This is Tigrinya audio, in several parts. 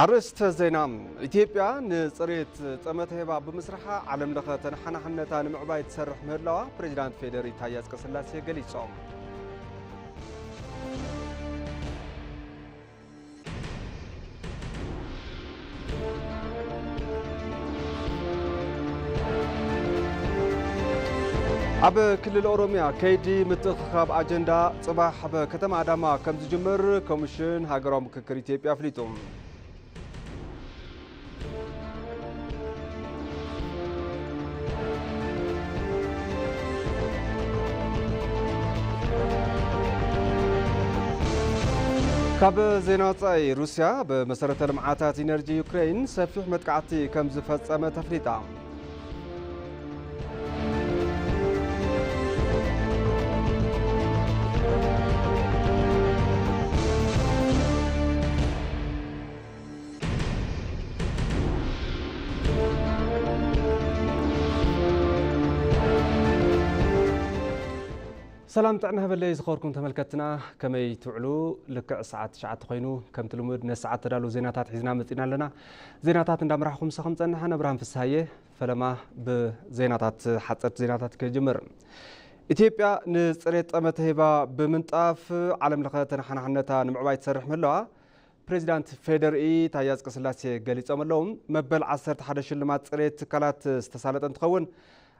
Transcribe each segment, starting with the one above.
ኣርእስተ ዜና። ኢትዮጵያ ንፅሬት ጠመተ ሄባ ብምስራሓ ዓለም ለኸ ተነሓናሕነታ ንምዕባይ ትሰርሕ ምህላዋ ፕሬዚዳንት ፌዴሪ ታዬ ኣጽቀስላሴ ገሊጾም። ኣብ ክልል ኦሮሚያ ከይዲ ምትእኽኻብ ኣጀንዳ ጽባሕ ኣብ ከተማ ኣዳማ ከም ዝጅምር ኮሚሽን ሃገራዊ ምክክር ኢትዮጵያ ኣፍሊጡ። ካብ ዜና ወጻኢ፣ ሩስያ ብመሰረተ ልምዓታት ኢነርጂ ዩክሬን ሰፊሕ መጥቃዕቲ ከም ዝፈጸመት ኣፍሊጣ። ሰላም ጥዕና ሃበለይ ዝኸበርኩም ተመልከትና፣ ከመይ ትውዕሉ? ልክዕ ሰዓት ትሽዓተ ኮይኑ፣ ከምቲ ልሙድ ነዚ ሰዓት ተዳለዉ ዜናታት ሒዝና መጺና ኣለና። ዜናታት እንዳምራሕኹ ምሳኹም ጸንሐ፣ ነብርሃም ፍስሃየ። ፈለማ ብዜናታት፣ ሓጸርቲ ዜናታት ክጅምር። ኢትዮጵያ ንጽሬት ጠመተ ሄባ ብምንጣፍ ዓለም ለኸ ተነሓናሕነታ ንምዕባይ ትሰርሕ ምህላዋ ፕሬዚዳንት ፌዴሪኢ ታዬ ኣጽቀስላሴ ገሊጾም ኣለዉ። መበል ዓሰርተ ሓደ ሽልማት ጽሬት ትካላት ዝተሳለጠ እንትኸውን፣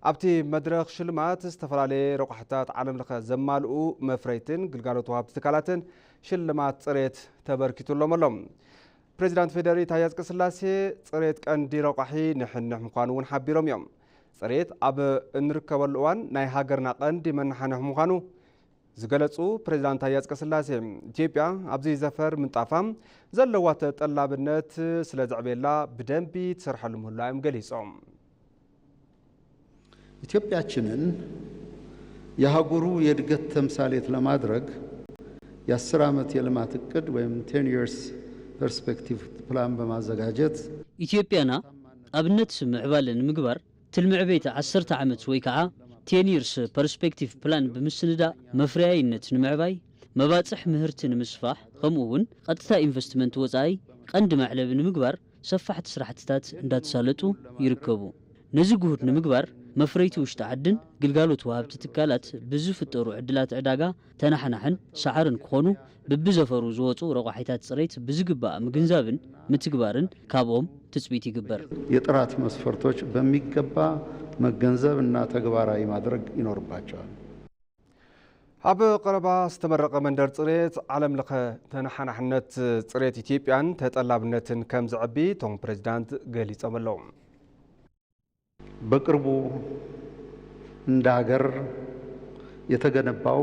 ኣብቲ መድረኽ ሽልማት ዝተፈላለየ ረቋሕታት ዓለም ለኸ ዘማልኡ መፍረይትን ግልጋሎት ወሃብቲ ትካላትን ሽልማት ጽሬት ተበርኪቱሎም ኣሎ። ፕሬዚዳንት ፌዴሪኢ ታዬ ኣጽቀስላሴ ጽሬት ቀንዲ ረቋሒ ንሕንሕ ምዃኑ እውን ሓቢሮም እዮም። ጽሬት ኣብ እንርከበሉ እዋን ናይ ሃገርና ቀንዲ መነሓንሒ ምዃኑ ዝገለጹ ፕሬዚዳንት ታዬ ኣጽቀስላሴ፣ ኢትዮጵያ ኣብዚ ዘፈር ምንጣፋ ዘለዋ ተጠላብነት ስለ ዘዕበየላ ብደንቢ ትሰርሐሉ ምህላዋ እዮም ገሊጾም። ኢትዮጵያችንን የአህጉሩ የእድገት ተምሳሌት ለማድረግ የአስር ዓመት የልማት እቅድ ወይም ten years perspective plan በማዘጋጀት ኢትዮጵያና ኣብነት ምዕባለ ንምግባር ትልሚ ዕቤት ዓሰርተ ዓመት ወይ ከዓ ten years perspective plan ብምስንዳእ መፍረያይነት ንምዕባይ፣ መባፅሕ ምህርቲ ንምስፋሕ ከምኡ እውን ቀጥታ ኢንቨስትመንት ወፃኢ ቀንዲ መዕለቢ ንምግባር ሰፋሕቲ ስራሕትታት እንዳተሳለጡ ይርከቡ። ነዚ ግሁድ ንምግባር መፍረይቲ ውሽጢ ዓድን ግልጋሎት ወሃብቲ ትካላት ብዝፍጠሩ ዕድላት ዕዳጋ ተናሓናሕን ሰዓርን ክኾኑ ብብዘፈሩ ዝወፁ ረቋሒታት ፅሬት ብዝግባእ ምግንዛብን ምትግባርን ካብኦም ትፅቢት ይግበር። የጥራት መስፈርቶች በሚገባ መገንዘብ እና ተግባራዊ ማድረግ ይኖርባቸዋል። ኣብ ቀረባ ዝተመረቐ መንደር ፅሬት ዓለም ለኸ ተነሓናሕነት ፅሬት ኢትዮጵያን ተጠላብነትን ከም ዘዕቢ እቶም ፕሬዚዳንት ገሊፆም ኣለዉ። በቅርቡ እንደ ሀገር የተገነባው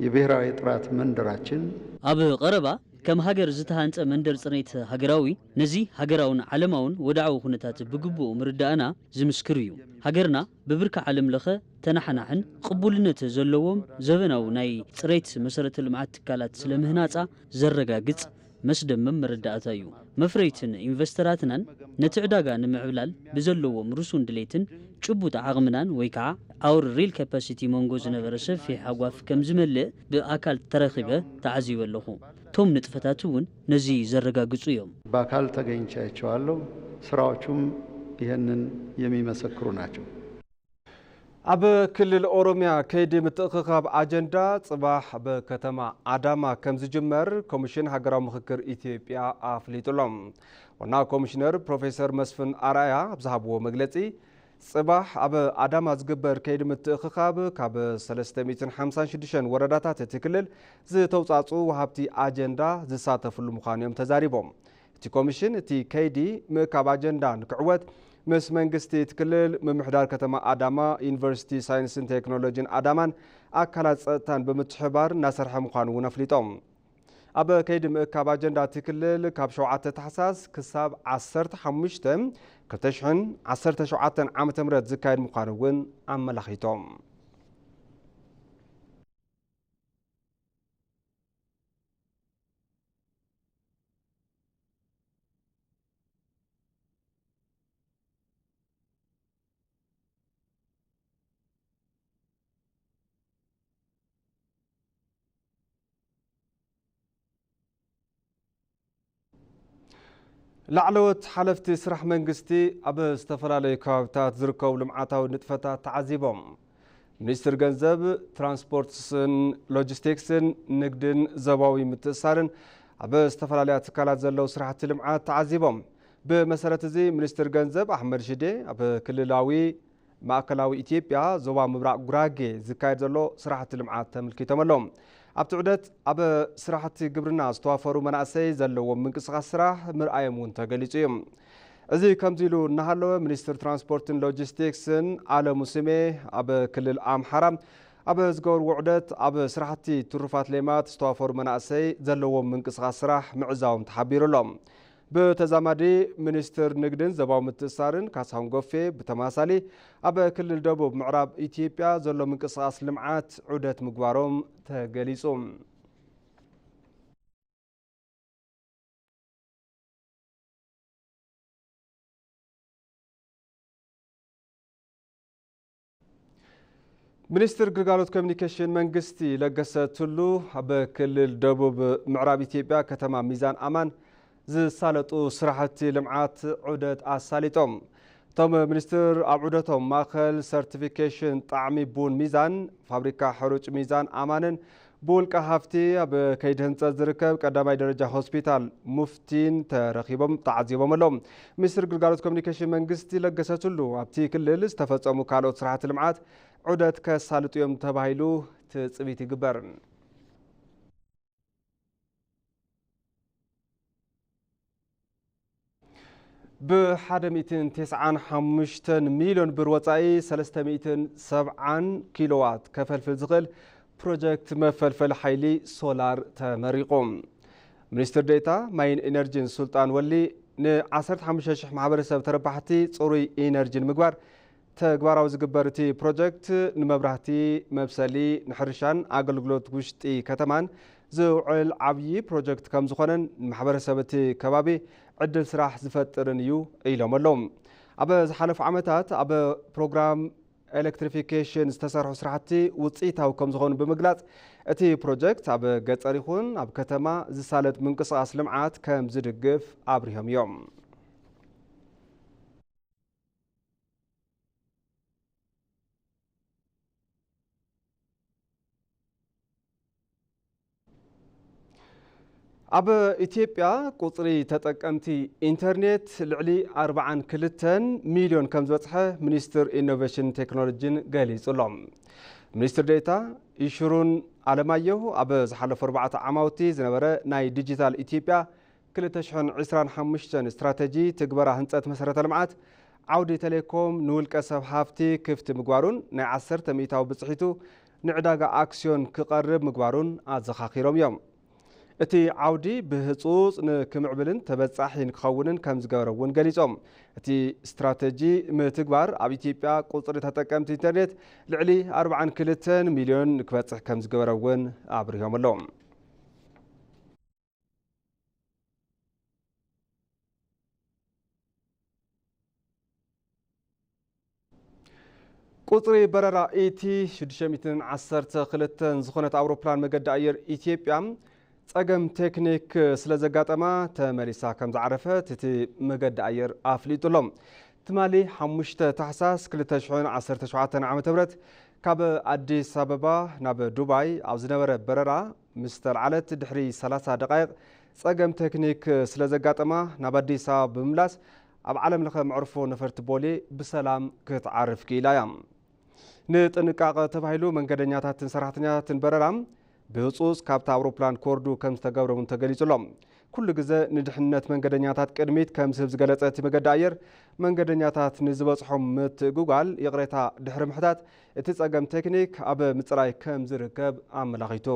የብሔራዊ የጥራት መንደራችን ኣብ ቀረባ ከም ሃገር ዝተሃንጸ መንደር ጽሬት ሃገራዊ ነዚ ሃገራውን ዓለማውን ወድዓዊ ኩነታት ብግቡእ ምርዳእና ዝምስክር እዩ። ሃገርና ብብርኪ ዓለም ለኸ ተናሓናሕን ቅቡልነት ዘለዎም ዘበናዊ ናይ ጽሬት መሰረተ ልምዓት ትካላት ስለ ምህናጻ ዘረጋግጽ መስደመም መረዳእታ እዩ። መፍረይትን ኢንቨስተራትናን ነቲ ዕዳጋ ንምዕብላል ብዘለዎም ርሱን ድሌትን ጭቡጥ ዓቕምናን ወይ ከዓ our real capacity መንጎ ዝነበረ ሰፊሕ ሃጓፍ ከም ዝመልእ ብኣካል ተረኺበ ተዓዚበ ኣለኹ። እቶም ንጥፈታት እውን ነዚ ዘረጋግፁ እዮም። በአካል ተገኝቼ አይቼዋለሁ። ስራዎቹም ይህንን የሚመሰክሩ ናቸው። ኣብ ክልል ኦሮሚያ ከይዲ ምትእኽኻብ ኣጀንዳ ፅባሕ ኣብ ከተማ ኣዳማ ከም ዝጅመር ኮሚሽን ሃገራዊ ምኽክር ኢትዮጵያ ኣፍሊጡ ኣሎ። ዋና ኮሚሽነር ፕሮፌሰር መስፍን ኣርኣያ ኣብ ዝሃብዎ መግለፂ፣ ፅባሕ ኣብ ኣዳማ ዝግበር ከይዲ ምትእኽኻብ ካብ ሰለስተ ሚእትን ሓምሳን ሽዱሽተን ወረዳታት እቲ ክልል ዝተውፃፅኡ ወሃብቲ ኣጀንዳ ዝሳተፍሉ ምዃኑ እዮም ተዛሪቦም። እቲ ኮሚሽን እቲ ከይዲ ምእካብ ኣጀንዳ ንክዕወት ምስ መንግስቲ እቲ ክልል፣ ምምሕዳር ከተማ ኣዳማ፣ ዩኒቨርሲቲ ሳይንስን ቴክኖሎጂን ኣዳማን ኣካላት ፀጥታን ብምትሕብባር እናሰርሐ ምዃኑ እውን ኣፍሊጦም። ኣብ ከይዲ ምእካብ ኣጀንዳ እቲ ክልል ካብ ሸውዓተ ታሕሳስ ክሳብ ዓሰርተ ሓሙሽተ ክልተ ሽሕን ዓሰርተ ሸውዓተን ዓመተ ምህረት ዝካየድ ምዃኑ እውን ኣመላኺቶም። ላዕለዎት ሓለፍቲ ስራሕ መንግስቲ ኣብ ዝተፈላለዩ ከባቢታት ዝርከቡ ልምዓታዊ ንጥፈታት ተዓዚቦም። ሚኒስትር ገንዘብ፣ ትራንስፖርትስን ሎጂስቲክስን ንግድን ዞባዊ ምትእስሳርን ኣብ ዝተፈላለያ ትካላት ዘለዉ ስራሕቲ ልምዓት ተዓዚቦም። ብመሰረት እዚ፣ ሚኒስትር ገንዘብ ኣሕመድ ሽዴ ኣብ ክልላዊ ማእከላዊ ኢትዮጵያ ዞባ ምብራቕ ጉራጌ ዝካየድ ዘሎ ስራሕቲ ልምዓት ተምልኪቶም ኣለዉ። ኣብቲ ዑደት ኣብ ስራሕቲ ግብርና ዝተዋፈሩ መናእሰይ ዘለዎም ምንቅስቓስ ስራሕ ምርኣዮም እውን ተገሊጹ እዩ። እዚ ከምዚ ኢሉ እናሃለወ፣ ሚኒስትር ትራንስፖርትን ሎጂስቲክስን ኣለሙ ስሜ ኣብ ክልል ኣምሓራ ኣብ ዝገበርዎ ዑደት፣ ኣብ ስራሕቲ ትሩፋት ሌማት ዝተዋፈሩ መናእሰይ ዘለዎም ምንቅስቓስ ስራሕ ምዕዛቦም ተሓቢሩ ኣሎ። ብተዛማዲ፣ ሚኒስትር ንግድን ዞባዊ ምትእስሳርን ካሳሁን ጎፌ ብተመሳሳሊ ኣብ ክልል ደቡብ ምዕራብ ኢትዮጵያ ዘሎ ምንቅስቓስ ልምዓት ዑደት ምግባሮም ተገሊጹ። ሚኒስትር ግልጋሎት ኮሚኒኬሽን መንግስቲ ለገሰ ቱሉ ኣብ ክልል ደቡብ ምዕራብ ኢትዮጵያ ከተማ ሚዛን ኣማን ዝሳለጡ ስራሕቲ ልምዓት ዑደት ኣሳሊጦም። እቶም ሚኒስትር ኣብ ዑደቶም ማእኸል ሰርቲፊኬሽን ጣዕሚ ቡን ሚዛን፣ ፋብሪካ ሕሩጭ ሚዛን ኣማንን ብውልቀ ሃፍቲ ኣብ ከይዲ ህንፀት ዝርከብ ቀዳማይ ደረጃ ሆስፒታል ሙፍቲን ተረኺቦም ተዓዚቦም ኣለዉ። ሚኒስትር ግልጋሎት ኮሚኒኬሽን መንግስቲ ለገሰ ቱሉ ኣብቲ ክልል ዝተፈጸሙ ካልኦት ስራሕቲ ልምዓት ዑደት ከሳልጡ እዮም ተባሂሉ ትጽቢት ይግበር። ብሓደ ሚእትን ተስዓን ሓሙሽተን ሚልዮን ብር ወጻኢ ሰለስተ ሚእትን ሰብዓን ኪሎዋት ከፈልፍል ዝኽእል ፕሮጀክት መፈልፈሊ ሓይሊ ሶላር ተመሪቑ። ሚኒስትር ዴኤታ ማይን ኢነርጂን ሱልጣን ወሊ፣ ን ዓሰርተ ሓሙሽተ ሽሕ ማሕበረሰብ ተረባሕቲ ጽሩይ ኢነርጂ ንምግባር ተግባራዊ ዝግበር እቲ ፕሮጀክት፣ ንመብራህቲ፣ መብሰሊ፣ ንሕርሻን ኣገልግሎት ውሽጢ ከተማን ዝውዕል ዓብዪ ፕሮጀክት ከም ዝኾነን፣ ንማሕበረሰብ እቲ ከባቢ ዕድል ስራሕ ዝፈጥርን እዩ ኢሎም ኣለዉ። ኣብ ዝሓለፉ ዓመታት ኣብ ፕሮግራም ኤሌክትሪፊኬሽን ዝተሰርሑ ስራሕቲ ውፅኢታዊ ከም ዝኾኑ ብምግላፅ፣ እቲ ፕሮጀክት ኣብ ገፀር ይኹን ኣብ ከተማ ዝሳለጥ ምንቅስቓስ ልምዓት ከም ዝድግፍ ኣብሪሆም እዮም። ኣብ ኢትዮጵያ ቁጽሪ ተጠቀምቲ ኢንተርኔት ልዕሊ ኣርብዓን ክልተን ሚልዮን ከም ዝበጽሐ ሚኒስትር ኢኖቬሽን ቴክኖሎጂን ገሊጹ ኣሎ። ሚኒስትር ዴኤታ ይሽሩን ኣለማየሁ ኣብ ዝሓለፉ ኣርባዕተ ዓማውቲ ዝነበረ ናይ ዲጂታል ኢትዮጵያ ክልተ ሽሕን ዕስራን ሓሙሽተን ስትራተጂ ትግበራ ህንጸት መሰረተ ልምዓት ዓውዲ ቴሌኮም ንውልቀ ሰብ ሃፍቲ ክፍቲ ምግባሩን ናይ ዓሰርተ ሚእታዊ ብጽሒቱ ንዕዳጋ ኣክስዮን ክቐርብ ምግባሩን ኣዘኻኺሮም እዮም። እቲ ዓውዲ ብህጹጽ ንክምዕብልን ተበጻሒ ንክኸውንን ከም ዝገበረ እውን ገሊጾም። እቲ ስትራተጂ ምትግባር ኣብ ኢትዮጵያ ቁጽሪ ተጠቀምቲ ኢንተርኔት ልዕሊ ኣርብዓን ክልተን ሚልዮን ንክበጽሕ ከም ዝገበረ እውን ኣብሪሆም ኣለዉ። ቁጽሪ በረራ ኢቲ ሽዱሽተ ሚእትን ዓሰርተ ክልተን ዝኾነት ኣውሮፕላን መገዲ ኣየር ኢትዮጵያ ጸገም ቴክኒክ ስለ ዘጋጠማ ተመሊሳ ከም ዝዓረፈት እቲ መገዲ ኣየር ኣፍሊጡ ኣሎ። ትማሊ ሓሙሽተ ታሕሳስ ክልተ ሽሕን ዓሰርተ ሸውዓተን ዓመተ ምህረት ካብ ኣዲስ ኣበባ ናብ ዱባይ ኣብ ዝነበረ በረራ ምስ ተልዓለት ድሕሪ ሰላሳ ደቓይቕ ጸገም ቴክኒክ ስለ ዘጋጠማ ናብ ኣዲስ ኣበባ ብምምላስ ኣብ ዓለም ለኸ መዕርፎ ነፈርቲ ቦሌ ብሰላም ክትዓርፍ ክኢላ እያ። ንጥንቃቐ ተባሂሉ መንገደኛታትን ሰራሕተኛታትን በረራ ብህጹጽ ካብታ ኣውሮፕላን ክወርዱ ከም ዝተገብረ እውን ተገሊጹ ኣሎ። ኩሉ ግዘ ንድሕንነት መንገደኛታት ቅድሚት ከም ዝህብ ዝገለጸ እቲ መገዲ ኣየር፣ መንገደኛታት ንዝበጽሖም ምትእጉጓል ይቕሬታ ድሕሪ ምሕታት፣ እቲ ጸገም ቴክኒክ ኣብ ምጽራይ ከም ዝርከብ ኣመላኺቱ።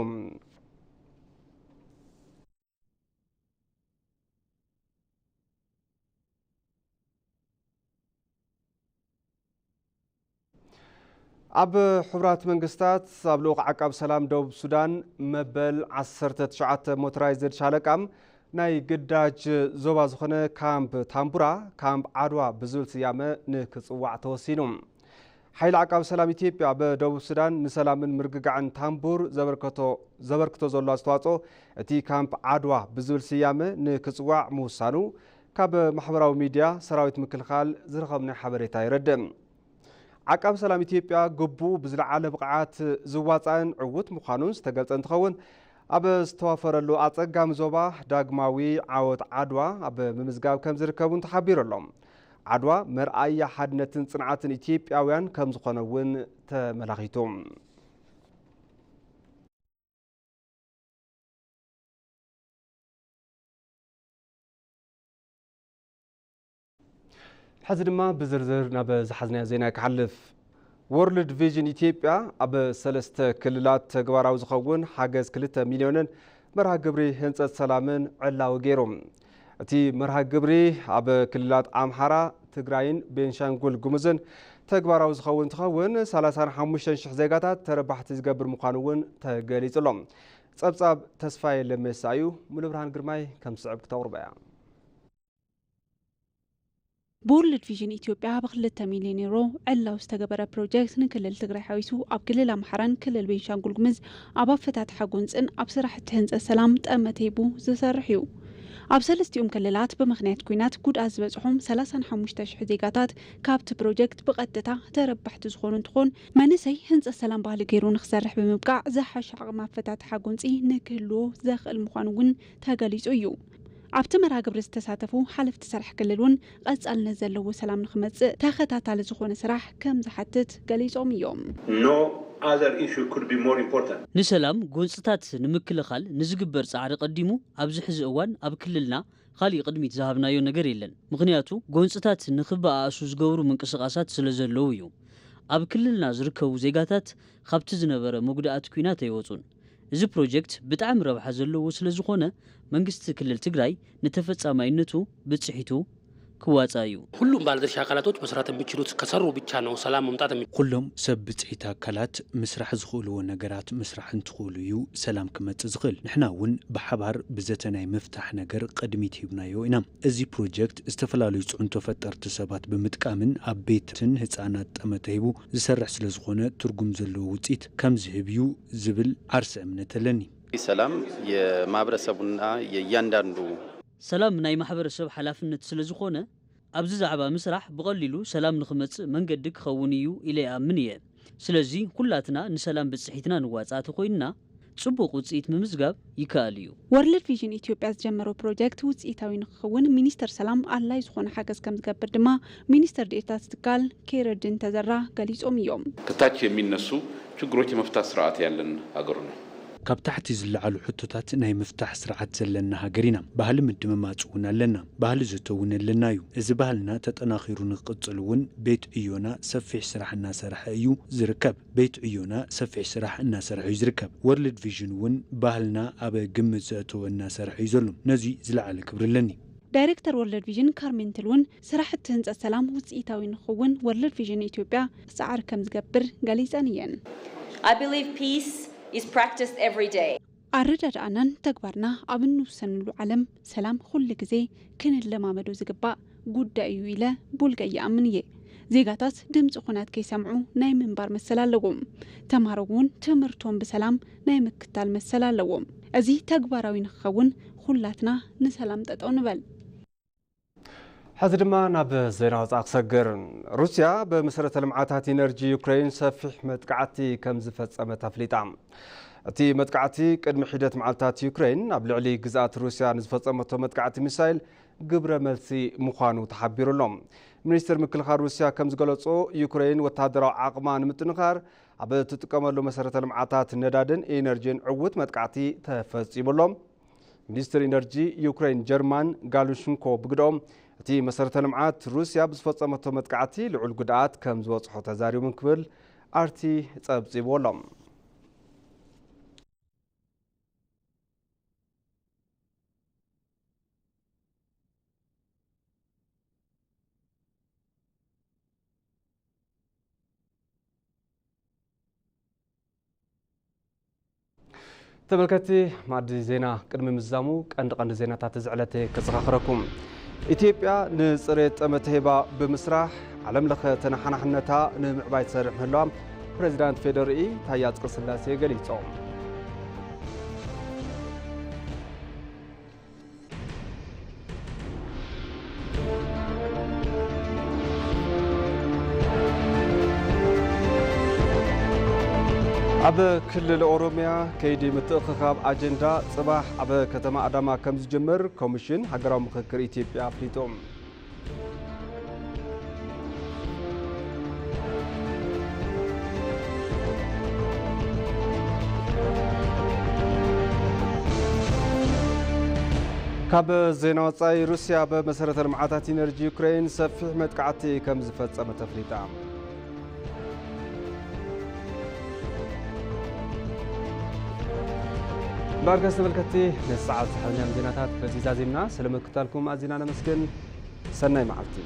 ኣብ ሕቡራት መንግስታት ኣብ ልኡኽ ዓቃብ ሰላም ደቡብ ሱዳን መበል ዓሰርተ ትሽዓተ ሞተራይዝድ ሻለቃ ናይ ግዳጅ ዞባ ዝኾነ ካምፕ ታምቡራ፣ ካምፕ ዓድዋ ብዝብል ስያመ ንክጽዋዕ ተወሲኑ። ሓይሊ ዓቃብ ሰላም ኢትዮጵያ ኣብ ደቡብ ሱዳን ንሰላምን ምርግጋዕን ታምቡር ዘበርከቶ፣ ዘበርክቶ ዘሎ ኣስተዋጽኦ እቲ ካምፕ ዓድዋ ብዝብል ስያመ ንክጽዋዕ ምውሳኑ ካብ ማሕበራዊ ሚድያ ሰራዊት ምክልኻል ዝረኸብናዮ ሓበሬታ የረድእ። ዓቃቢ ሰላም ኢትዮጵያ ግቡኡ ብዝለዓለ ብቕዓት ዝዋፃእን ዕዉት ምዃኑን ዝተገልጸ እንትኸውን፣ ኣብ ዝተዋፈረሉ ኣጸጋሚ ዞባ ዳግማዊ ዓወት ዓድዋ ኣብ ምምዝጋብ ከም ዝርከቡ እውን ተሓቢሩ ኣሎ። ዓድዋ መርኣያ ሓድነትን ጽንዓትን ኢትዮጵያውያን ከም ዝኾነ እውን ተመላኺቱ። ሕዚ ድማ ብዝርዝር ናብ ዝሓዝናዮ ዜና ክሓልፍ። ወርልድ ቪዥን ኢትዮጵያ ኣብ ሰለስተ ክልላት ተግባራዊ ዝኸውን ሓገዝ ክልተ ሚልዮንን መርሃ ግብሪ ህንፀት ሰላምን ዕላዊ ገይሩ። እቲ መርሃ ግብሪ ኣብ ክልላት ኣምሓራ፣ ትግራይን ቤንሻንጉል ጉሙዝን ተግባራዊ ዝኸውን እንትኸውን፣ ሰላሳን ሓሙሽተን ሽሕ ዜጋታት ተረባሕቲ ዝገብር ምዃኑ እውን ተገሊጹ ኣሎ። ጸብጻብ ተስፋዬ ለሜሳ እዩ። ሙሉብርሃን ግርማይ ከም ዝስዕብ ክተቕርቦ እያ። ብወርልድ ቪዥን ኢትዮጵያ ብክልተ ሚልዮን ዩሮ ዕላዊ ዝተገበረ ፕሮጀክት ንክልል ትግራይ ሓዊሱ ኣብ ክልል ኣምሓራን ክልል ቤንሻንጉል ጉምዝ ኣብ ኣፈታትሓ ጎንፅን ኣብ ስራሕቲ ህንፀት ሰላም ጠመተ ሂቡ ዝሰርሕ እዩ። ኣብ ሰለስቲኦም ክልላት ብምኽንያት ኲናት ጉድኣት ዝበፅሖም ሰላሳን ሓሙሽተ ሽሕ ዜጋታት ካብቲ ፕሮጀክት ብቐጥታ ተረባሕቲ ዝኾኑ እንትኾን፣ መንእሰይ ህንፀት ሰላም ባህሊ ገይሩ ንክሰርሕ ብምብቃዕ ዝሓሸ ዓቕሚ ኣፈታትሓ ጎንፂ ንክህልዎ ዘኽእል ምዃኑ እውን ተገሊፁ እዩ። ኣብቲ መርሃ ግብሪ ዝተሳተፉ ሓለፍቲ ስራሕ ክልል እውን ቀጻልነት ዘለዎ ሰላም ንክመጽእ ተኸታታሊ ዝኾነ ስራሕ ከም ዝሓትት ገሊጾም እዮም። No other issue could be more important. ንሰላም ጎንፅታት ንምክልኻል ንዝግበር ፃዕሪ ቀዲሙ ኣብዚ ሕዚ እዋን ኣብ ክልልና ካሊእ ቅድሚት ዝሃብናዮ ነገር የለን። ምኽንያቱ ጎንፅታት ንክበኣእሱ ዝገብሩ ምንቅስቓሳት ስለ ዘለዉ እዩ። ኣብ ክልልና ዝርከቡ ዜጋታት ካብቲ ዝነበረ መጉዳእቲ ኲናት ኣይወፁን። እዚ ፕሮጀክት ብጣዕሚ ረብሓ ዘለዎ ስለ ዝኾነ መንግስቲ ክልል ትግራይ ንተፈፃማይነቱ ብፅሒቱ ክዋፃእ እዩ። ሁሉም ባለድርሻ አካላቶች መስራት የሚችሉት ከሰሩ ብቻ ነው ሰላም መምጣት የሚ ኩሎም ሰብ ብፅሒት ኣካላት ምስራሕ ዝኽእልዎ ነገራት ምስራሕ እንትኽእሉ እዩ ሰላም ክመፅእ ዝኽእል። ንሕና እውን ብሓባር ብዘተ ናይ ምፍታሕ ነገር ቅድሚት ሂብናዮ ኢና። እዚ ፕሮጀክት ዝተፈላለዩ ፅዕንቶ ፈጠርቲ ሰባት ብምጥቃምን ኣብ ቤትን ህፃናት ጠመተ ሂቡ ዝሰርሕ ስለ ዝኾነ ትርጉም ዘለዎ ውፅኢት ከም ዝህብ እዩ ዝብል ዓርሰ እምነት ኣለኒ። ሰላም የማህበረሰቡና የእያንዳንዱ ሰላም ናይ ማሕበረሰብ ሓላፍነት ስለ ዝኾነ ኣብዚ ዛዕባ ምስራሕ ብቐሊሉ ሰላም ንኽመጽእ መንገዲ ክኸውን እዩ ኢለ ይኣምን እየ። ስለዚ ኩላትና ንሰላም ብጽሒትና ንዋጻእ ተኾይንና ጽቡቕ ውጽኢት ምምዝጋብ ይከኣል እዩ። ወርልድ ቪዥን ኢትዮጵያ ዝጀመሮ ፕሮጀክት ውፅኢታዊ ንክኸውን ሚኒስተር ሰላም ኣድላይ ዝኾነ ሓገዝ ከም ዝገብር ድማ ሚኒስተር ዴኤታ ትካል ኬረድን ተዘራ ገሊፆም እዮም። ከታች የሚነሱ ችግሮች የመፍታት ስርዓት ያለን ሀገር ነው። ካብ ታሕቲ ዝለዓሉ ሕቶታት ናይ ምፍታሕ ስርዓት ዘለና ሃገር ኢና። ባህሊ ምድምማፅ እውን ኣለና። ባህሊ ዘተ እውን ኣለና እዩ። እዚ ባህልና ተጠናኺሩ ንክቕፅል እውን ቤት ዕዮና ሰፊሕ ስራሕ እናሰርሐ እዩ ዝርከብ። ቤት ዕዮና ሰፊሕ ስራሕ እናሰርሐ እዩ ዝርከብ። ወርልድ ቪዥን እውን ባህልና ኣብ ግምት ዘእተወ እናሰርሐ እዩ ዘሎ። ነዚ ዝለዓለ ክብሪ ኣለኒ። ዳይሬክተር ወርልድ ቪዥን ካርሜን ትል እውን ስራሕቲ ህንፀት ሰላም ውፅኢታዊ ንክኸውን ወርልድ ቪዥን ኢትዮጵያ ፃዕሪ ከም ዝገብር ገሊፀን እየን። I believe peace is practiced every day. ኣረዳድኣናን ተግባርና ኣብ እንውሰንሉ ዓለም ሰላም ኩሉ ግዜ ክንለማመዶ ዝግባእ ጉዳይ እዩ ኢለ ብውልቀይ ይኣምን እየ። ዜጋታት ድምፂ ኹናት ከይሰምዑ ናይ ምንባር መሰል ኣለዎም። ተምሃሮ እውን ትምህርቶም ብሰላም ናይ ምክታል መሰል ኣለዎም። እዚ ተግባራዊ ንክኸውን ኩላትና ንሰላም ጠጠው ንበል። ሕዚ ድማ ናብ ዜና ወፃኢ ክሰግር። ሩስያ ብመሰረተ ልምዓታት ኢነርጂ ዩክሬን ሰፊሕ መጥቃዕቲ ከም ዝፈፀመት ኣፍሊጣ። እቲ መጥቃዕቲ ቅድሚ ሒደት መዓልታት ዩክሬን ኣብ ልዕሊ ግዝኣት ሩስያ ንዝፈፀመቶ መጥቃዕቲ ሚሳይል ግብረ መልሲ ምዃኑ ተሓቢሩ ኣሎ። ሚኒስትር ምክልኻል ሩስያ ከም ዝገለጾ፣ ዩክሬን ወታደራዊ ዓቕማ ንምጥንኻር ኣብ እትጥቀመሉ መሰረተ ልምዓታት ነዳድን ኢነርጂን ዕዉት መጥቃዕቲ ተፈጺሙ ኣሎ። ሚኒስትር ኢነርጂ ዩክሬን ጀርማን ጋሉሽንኮ ብግደኦም፣ እቲ መሰረተ ልምዓት ሩስያ ብዝፈጸመቶ መጥቃዕቲ ልዑል ጉድኣት ከም ዝበጽሖ ተዛሪቦም ክብል ኣርቲ ጸብጺቡ ኣሎ። ተመልከቲ፣ ማዕዲ ዜና ቅድሚ ምዝዛሙ ቀንዲ ቀንዲ ዜናታት እዚ ዕለት ከዘኻኽረኩም። ኢትዮጵያ ንፅሬት ጠመተ ሂባ ብምስራሕ ዓለም ለኸ ተነሓናሕነታ ንምዕባይ ትሰርሕ ምህላዋ ፕሬዚዳንት ፌዴሪኢ ታዬ ኣፅቀስላሴ ገሊፆም። ኣብ ክልል ኦሮሚያ ከይዲ ምትእኽኻብ ኣጀንዳ ጽባሕ ኣብ ከተማ ኣዳማ ከም ዝጅምር ኮሚሽን ሃገራዊ ምኽክር ኢትዮጵያ ኣፍሊጡ። ካብ ዜና ወጻኢ፣ ሩስያ ኣብ መሰረተ ልምዓታት ኢነርጂ ዩክሬን ሰፊሕ መጥቃዕቲ ከም ዝፈጸመት ኣፍሊጣ። እምበኣርከስ ተመልከትቲ፣ ነዚ ሰዓት ዝሓዝናዮም ዜናታት በዚ ዛዚምና። ስለ ምክትታልኩም ኣዚና ነመስግን። ሰናይ መዓልቲ።